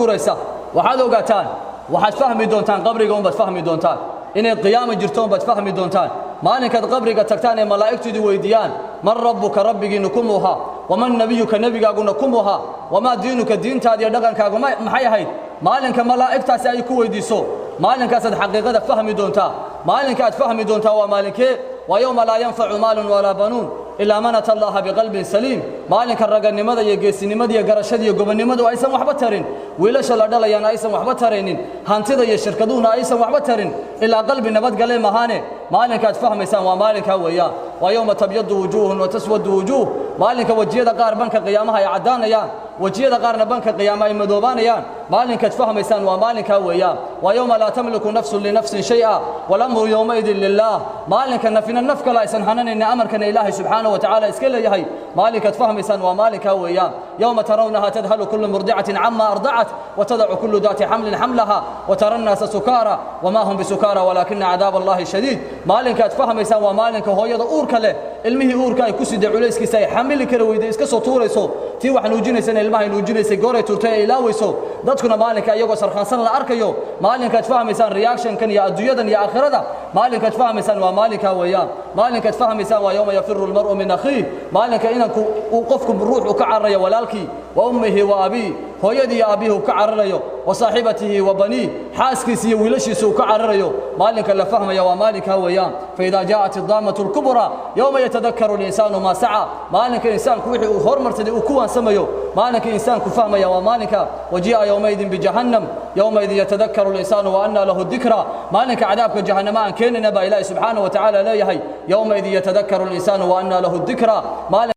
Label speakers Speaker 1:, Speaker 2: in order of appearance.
Speaker 1: guraysa. Waxaad ogaataan, waxaad fahmi doontaan qabriga unbaad fahmi doontaan, inay qiyaama jirto unbaad fahmi doontaan maalinkaad qabriga tagtaan ee malaa'igtu idin weydiiyaan: "Man rabbuka?" Rabbigiinnu kumuuha. "Waman nabiyuka?" Nebigaaguna kumuuha. "Wamaa diinuka?" Diintaada iyo dhaqankaagu maxay ahayd? Maalinka malaa'igtaasi ay ku weydiiso, maalinkaasaad xaqiiqada fahmi doontaa. Maalinka aad fahmi doontaa waa maalinkee? Waa yowma laa yanfacu maalun walaa banuun ilaa man ata Allaha biqalbin saliim. Maalinka raganimada iyo geesinimada iyo garashada iyo gobonnimadu aysan waxba tarin, wiilasha la dhalayana aysan waxba taraynin, hantida iyo shirkaduhuna aysan waxba tarin, ilaa qalbi nabadgale mahaane. Maalinkaad fahmaysaan waa maalinkaa weeyaan. Waa yowma tabyadu wujuuhun wa taswadu wujuuh. Maalinka wejiyada qaar banka qiyaamaha ay caddaanayaan, wejiyada qaarna banka qiyaama ay madoobaanayaan, maalinkaad fahmaysaan waa maalinkaa weeyaan. Waa yowma laa tamliku nafsun linafsin shay'a walamru yowmaidin lilah. Maalinka nafina naf kale aysan hananaynin, amarkana Ilaahay subxaanahu wa tacaala iska leeyahay, maalinkaad fahmaysaan waa maalinkaa weeyaan. Yowma tarawnaha tadhalu kullu murdicatin cama ardacat watadacu kullu daati xamlin xamlaha watara nnaasa sukaara wamaa hum bisukaara walaakina cadaab Allahi shadiid. Maalinkaad fahmaysaan waa maalinka hooyada uurka leh ilmihii uurka ay ku siday culayskiisa ay xamili kari weyday, iska soo tuurayso. Tii wax nuujinaysana ilmahay nuujinaysay gooray tuurtay ay ilaawayso. Dadkuna maalinka iyagoo sarkhaansan la arkayo. Maalinkaad fahmaysaan reactionkan iyo adduunyadan iyo aakhirada, maalinkaad fahmaysaan waa maalinkaa weeyaan. Maalinkaad fahmaysaan waa yowma yafiru lmar'u min akhiih. Maalinka inanku uu qofku ruux u ka cararayo walaalkii, wa ummihi wa abiih, hooyadii iyo aabbihii uu ka cararayo, wa saaxibatihi wa baniih, xaaskiisa iyo wiilashiisa uu ka cararayo, maalinka la fahmaya waa maalinkaa weeyaan. Faidaa jaa'at iddaamatu lkubraa, yowma yatadakaru linsaanu maa saca. Maalinka insaanku wixii uu hormarsaday uu ku waansamayo, maalinka insaanku fahmaya waa maalinka. Wajii'a yowmaidin bijahannam yowmaidin yatadakaru linsaanu wa annaa lahu dikra. Maalinka cadaabka jahannama aan keenayna baa Ilaahi subxaanahu wa tacaala leeyahay: yowmaidin yatadakaru linsaanu wa annaa lahu dikra. Maalinka